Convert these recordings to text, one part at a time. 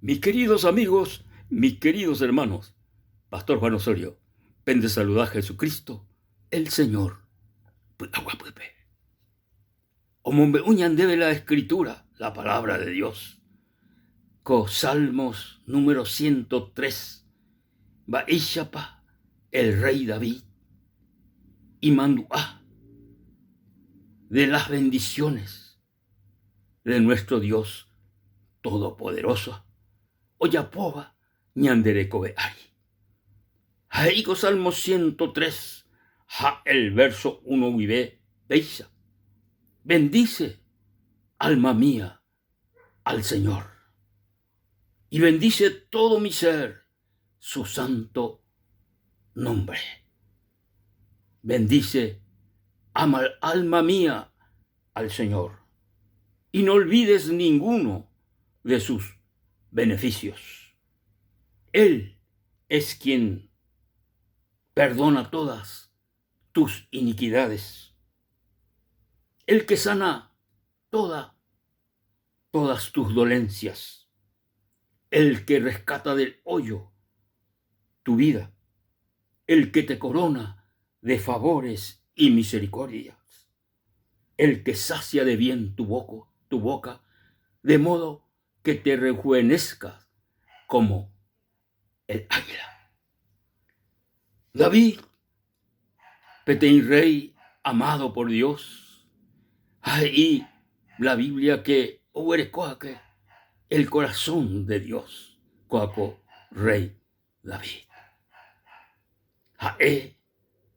Mis queridos amigos, mis queridos hermanos, Pastor Juan Osorio, pende saluda Jesucristo, el Señor. Py'aguapýpe. Omombe'u ñandéve la Escritura, la Palabra de Dios. Ko Salmos número 103, mba'éichapa el rey David imandu'a de las bendiciones de nuestro Dios Todopoderoso ojapóva ñande rekove ári. Ha he'i ko Salmo 103 ha el verso 1 guive péicha, Bendice, alma mía, al Señor, y bendice todo mi ser su santo nombre. Bendice, ama, alma mía, al Señor, y no olvides ninguno de sus beneficios. Él es quien perdona todas tus iniquidades, el que sana toda, todas tus dolencias, el que rescata del hoyo tu vida, el que te corona de favores y misericordias, el que sacia de bien tu boca, tu boca, de modo que te rejuvenezcas como el águila. David, peteĩ rey amado por Dios, ha he'i la Biblia que oguerekóake el corazón de Dios, kóa ko rey David. Ha'e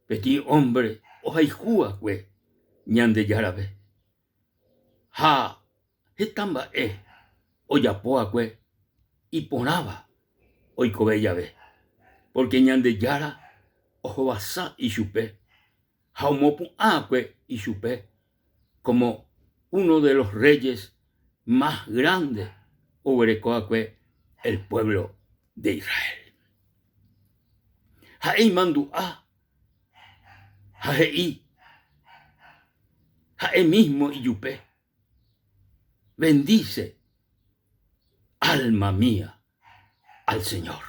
peteĩ hombre ohayhúakue Ñandejárape ha heta mba'e ojapo'akue iporãva oikove jave, pórke Ñandejára ohovasa ichupe ha omopu'ã'akue ichupe kómo uno de los reyes más grandes oguereko'akue el pueblo de Israel. Ha'e imandu'a ha he'i ha'e mismo ijupe, Bendice, alma mía, al Señor.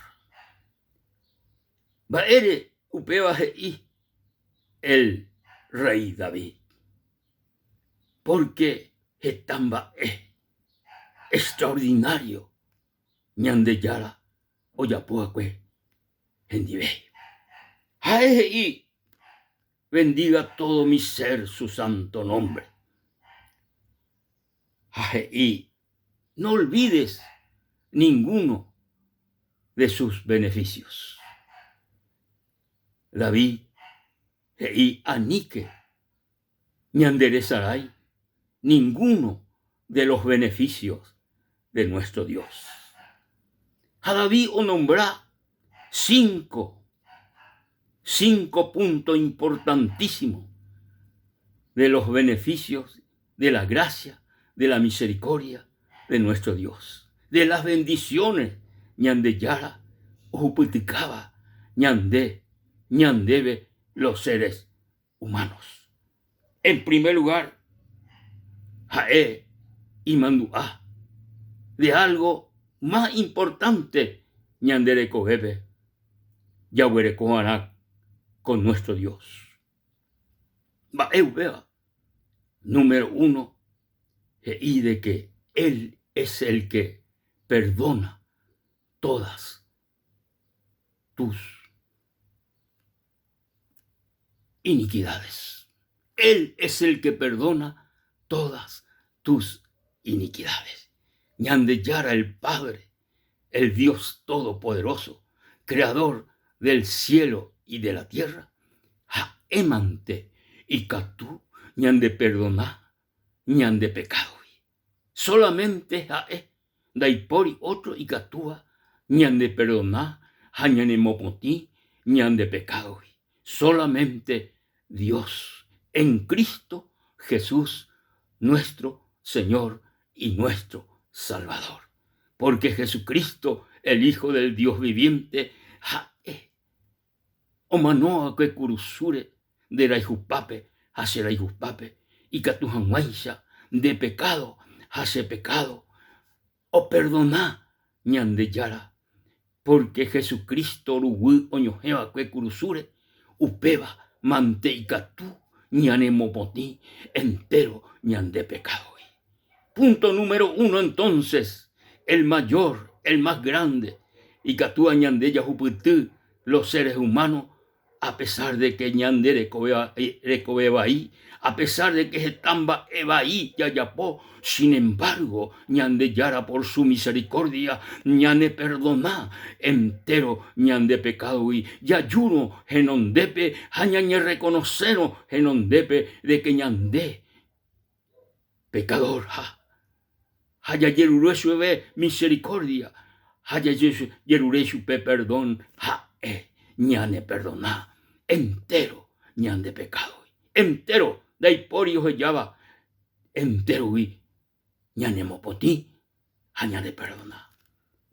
Mba'ére upéva he'i el rey David? Pórke heta mba'e extraordinario Ñandejára ojapo va'ekue hendive. Ha'e he'i, Bendiga todo mi ser su santo nombre. Ha he'i, No olvides ninguno de sus beneficios. David he'i, Aníke ñanderesarái ninguno de los beneficios de nuestro Dios. Ha David onombra cinco, cinco puntos importantísimos de los beneficios de la gracia, de la misericordia de nuestro Dios, de las bendiciones Ñandejára ohupytykáva ñande, ñandéve los seres humanos. En primer lugar, ha'e imandu'a de algo más importante ñande rekovépe jaguerekova'erã con nuestro Dios. Mba'e upéva? Número uno, he'i de que Él es el que perdona todas tus iniquidades. Él es el que perdona todas tus iniquidades. Ñandejára el Padre, el Dios Todopoderoso, Creador del cielo y de la tierra, ha'émante ikatu ñandeperdona ñande pekádogui. Solamente ha'e ndaipóri ótro ikatúva ñandeperdona ha ñanemopotĩ ñande pekádogui. Solamente Dios en Cristo Jesús nuestro Señor y nuestro Salvador. Porque Jesucristo, el Hijo del Dios viviente, ha'e omano'akue kurusúre nde rayhupápe ha che rayhupápe, ikatu hag̃uáicha nde pekádo ha che pekádo operdona. Ñandejára, pórke Jesucristo ruguy oñohẽ va'ekue kurusúre, upéva mante ikatu ñanemopotĩ entéro ñande pekádogui. Punto número uno entonces, el mayor, el más grande, ikatúva ñande jahupyty los seres humanos a pesar de que ñande rekove vai, a pesar de que heta mba'e vai jajapo, sin embargo, Ñandejára por su misericordia ñaneperdona entero ñande pekádogui, jajúrõ henondépe ha ñañerrekonosérõ henondépe de que ñande pekadorha ha jajerure chupe misericordia ha jajerure chupe perdón ha'e ñaneperdona entéro ñande pekádogui, entéro ndaipóri ohejáva entérogui ñanemopotĩ ha ñaneperdona.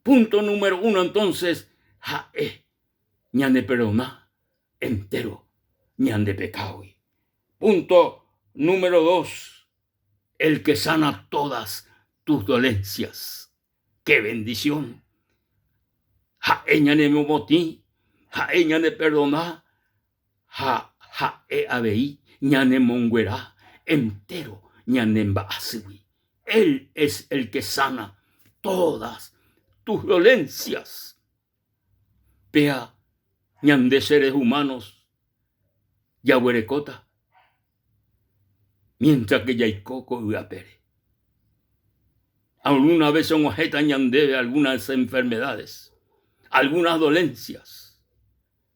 Punto número uno entonces ha'e ñaneperdona entéro ñande pekádogui. Punto número dos, el que sana todas tus dolencias. ¡Qué bendición! Ha'e ñanemopotĩ, ha'e ñaneperdona ha ha'e avei ñanemonguera entéro ñanemba'asýgui. Él es el que sana todas tus dolencias. Péa ñande seres humanos jaguerekóta mientras que jaiko ko yvy apére. Alguna vez og̃uahẽta ñandéve algunas enfermedades, algunas dolencias,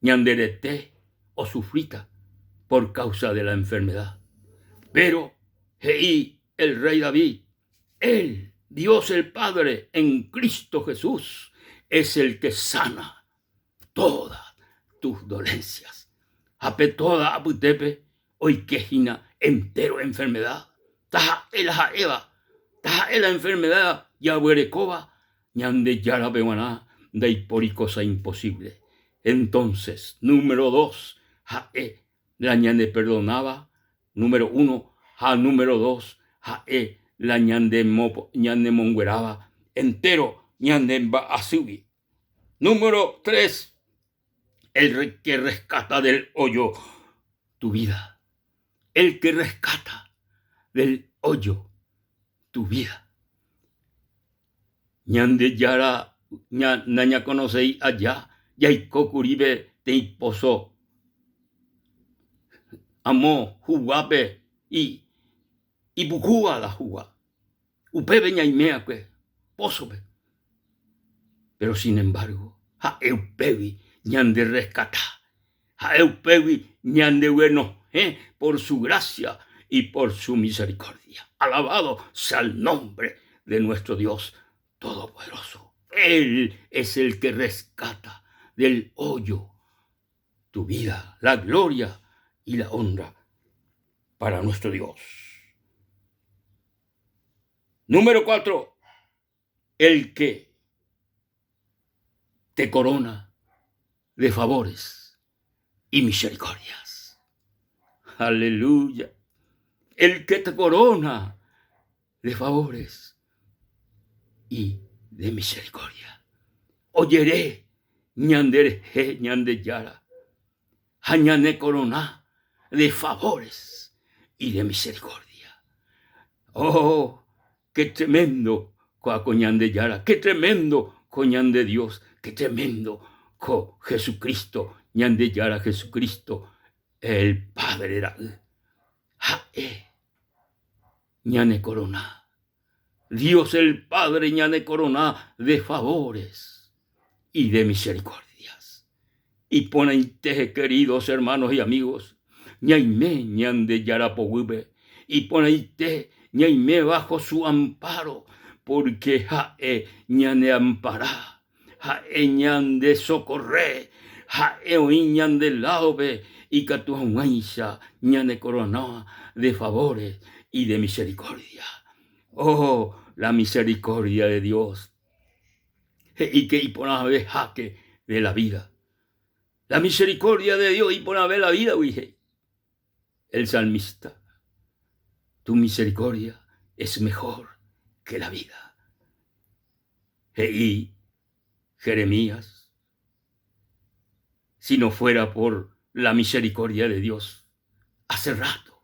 ñande rete osufríta por causa de la enfermedad. Pero he'i el rey David, Él, Dios el Padre, en Cristo Jesús, es el que sana todas tus dolencias. Ha pe toda apytépe oike hína entero enfermedad, taha'e la ha'éva, taha'e la enfermedad jaguerekóva, Ñandejárape g̃uarã ndaipóri cosa imposible. Entonces, número dos, ha'e la ñaneperdonáva, número uno, ha número dos, ha'e la ñanemongueráva entéro ñane mba'asýgui. Número tres, el que rescata del hoyo tu vida. El que rescata del hoyo tu vida. Ñandejára nañakonoséi aja jaiko kuri peteĩ pozo amo huguápe ipukúva la hugua. Upépe ñaime va'ekue pósope. Péro sin embargo, ha'e upégui ñande reskata, ha'e upégui ñandeguenohẽ por su gracia y por su misericordia. Alabado sea el nombre de nuestro Dios Todopoderoso. Él es el que rescata del hoyo tu vida, la gloria y la honra para nuestro Dios. Número 4. El que te corona de favores y misericordias. Aleluya. El que te corona de favores y de misericordia. Ojere ñanderehe Ñandejára ha ñanekorona de favores y de misericordia. Oh, qué tremendo ko ko Ñandejára, qué tremendo ko ñande Dios, qué tremendo ko Jesucristo, Ñandejára Jesucristo, el Padre ra'y. Ha'e ñanekorona. Dios el Padre ñanekorona de favores y de misericordias. Iporãite, queridos hermanos y amigos, ñaime Ñandejára poguýpe, iporãite ñaime bajo su amparo, porque ha'e ñaneampara, ha'e ñandesokorre, ha'e oĩ ñande ládope ikatu hag̃uáicha ñanekorona de favores y de misericordia. Oh, la misericordia de Dios! He'íke iporãve háke de la vida. La misericordia de Dios iporãve la vida-gui, he'i el salmista. Tu misericordia es mejor que la vida. He'i. Jeremías, si no fuera por la misericordia de Dios, hace rato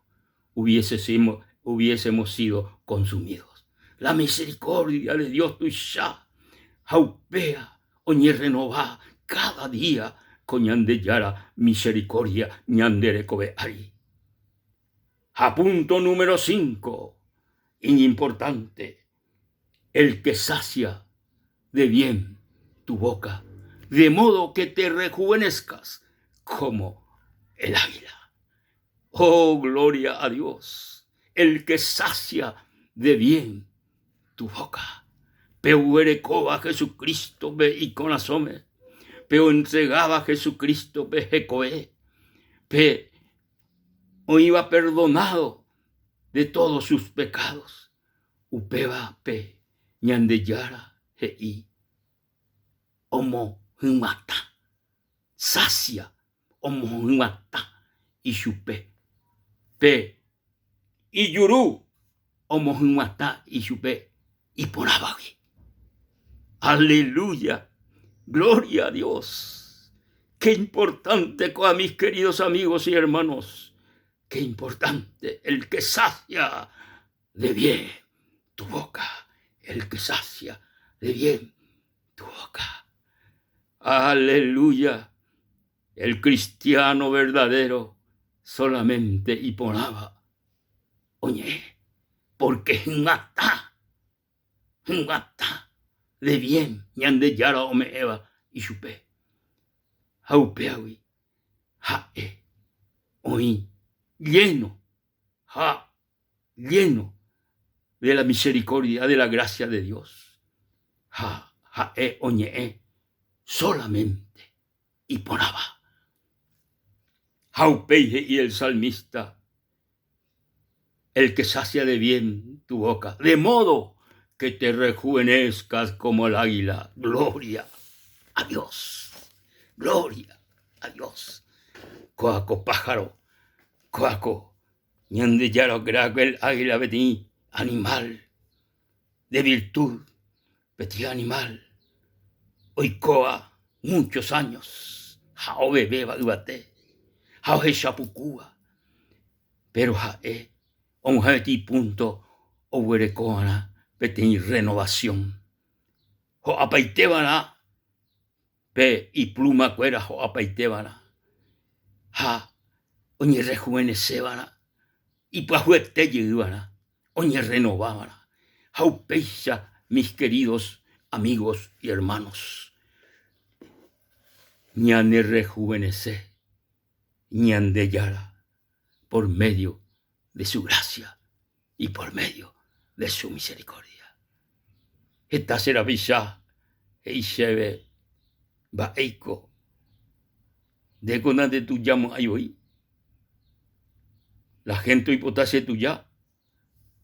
hubiésemos, hubiésemos sido consumidos. La misericordia de Dios tuicha ha upéa oñerrenova cada día ko Ñandejára misericordia ñande rekove ári. Ha punto número cinco, iñimportante, el que sacia de bien tu boca, de modo que te rejuvenezcas como el águila. Oh, gloria a Dios, el que sacia de bien tu boca. Pe oguerekóva Jesucristo-pe ikorasõme, pe oentregáva Jesucristo-pe hekove, pe oĩva perdonado de todos sus pecados, upéva pe Ñandejára he'i omohyg̃uatã, sacia omohyg̃uatã ichupe, pe ijuru omohyg̃uatã ichupe iporãvagui. Aleluya! Gloria a Dios! Qué importante ko'a mis queridos amigos y hermanos, qué importante el que sacia de bien tu boca, el que sacia de bien tu boca. Aleluya! El cristiano verdadero solamente iporãva oñe'ẽ, porque hyg̃uatã, hyg̃uatã de bien Ñandejára ome'ẽva ichupe. Ha upévagui ha'e oĩ lleno ha lleno de la misericordia, de la gracia de Dios. Ha ha'e oñe'ẽ solamente iporãva. Ha upéi he'i el salmista, El que sacia de bien tu boca, de modo que te rejuvenezcas como el águila. Gloria a Dios. Gloria a Dios. Kóa ko pájaro, kóa ko Ñandejára okrea el águila peteĩ animal de virtud, peteĩ animal oikóva muchos años ha ovevéva yvate ha ohechapukúva, péro ha'e og̃uahẽ peteĩ punto oguerekova'erã peteĩ renovación ho'apaiteva'erã Pe iplumakuéra ho'apaiteva'erã ha oñerrejuveneseva'erã, ipyahuete jeyva'erã, oñerrenovava'erã. Ha upéicha, mis queridos amigos y hermanos, ñanerrejuvenese Ñandejára por medio de su gracia y por medio de su misericordia. Heta che rapicha he'i chéve mba'éiko ndéko nandetujamo'ãi voi. La gente oipota chetuja,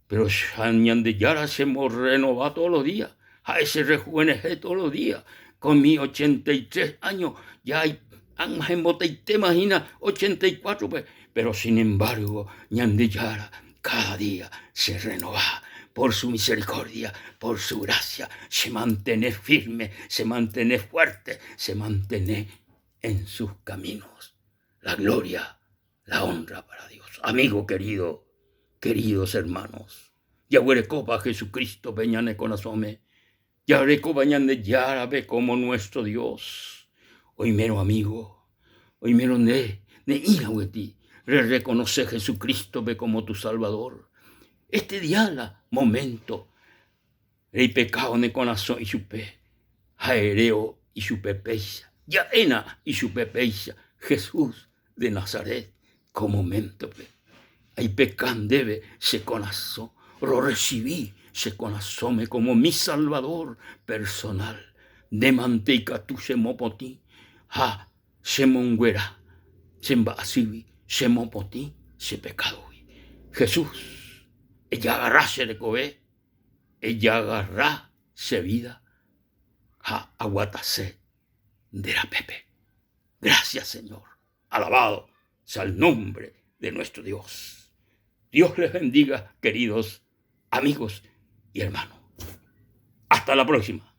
pero Ñandejára chemorrenova todos los días, ha'e cherejuvenece todos los días. Con mis 83 años ya ag̃uahẽmbotaitéma hína 84-pe, pero sin embargo Ñandejára cada día che renova por su misericordia, por su gracia, che mantene firme, che mantene fuerte, che mantene en sus caminos. La gloria, la honra para Dios. Amigo querido, queridos hermanos, jaguerekópa Jesucristo-pe ñane korasõme, jarekópa Ñandejárape como nuestro Dios. Oimérõ amigo, oimérõ nde ne'ĩra gueteri rereconoce Jesucristo-pe como tu Salvador. Este día la momento reipekávo ne korasõ ichupe ha erévo ichupe péicha. Ja'éna ichupe péicha, Jesús de Nazaret ko moméntope. Aipeka ndéve che korasõ, rorresivi che korasõme kómo mi Salvador personal. Nde mante ikatu chemopotĩ ha chemonguera che mba'asýgui, chemopotĩ che pekádogui. Jesús, ejagarra che rekove, ejagarra che vida ha aguatase nde rapépe. Gracias, Señor. Alabado sea el nombre de nuestro Dios. Dios les bendiga, queridos amigos y hermanos. Hasta la próxima.